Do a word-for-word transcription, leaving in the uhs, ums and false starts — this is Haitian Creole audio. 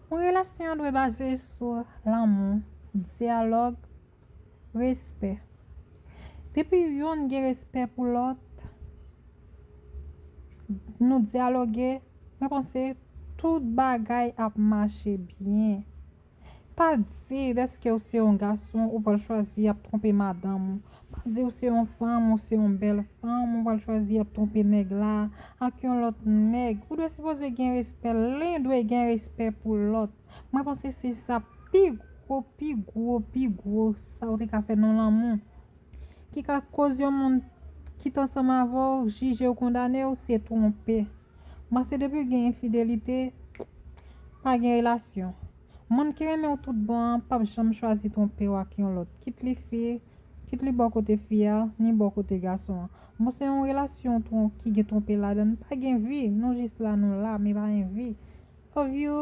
Yon relasyon dwe baze sou lanmou, dyalòg, respè. Depi youn gen respè pou lòt, nou dyaloge, mwen panse tout bagay ap mache byen. Pa di dèske w se yon gason ou pral chwazi ap twonpe madanm ou. Pa di w se yon fanm ou se yon bèl fanm ou pral chwazi ap twonpe nèg la ak yon lòt nèg. Ou dwe sipoze gen respè, len dwe gen respè pou lòt. Mwen panse se sa pi gwo, pi gwo, pi gwo sa ou te ka fè nan lanmou. Ki ka koz yon moun ki t ansanm avè w jije w, kondane w, se twonpe. Mwen se depi gen enfidelite, pa gen relasyon. Moun ki renmen w tout bon an p ap janm chwazi twonpe w ak yon lòt, kit li fi, kit li bò kote fi a, ni bò kote gason an. Bon, se yon relasyon twon- ki gen twonpe ladan l, pa gen vi, nou jis la, nou la, men pa gen vi. Love you.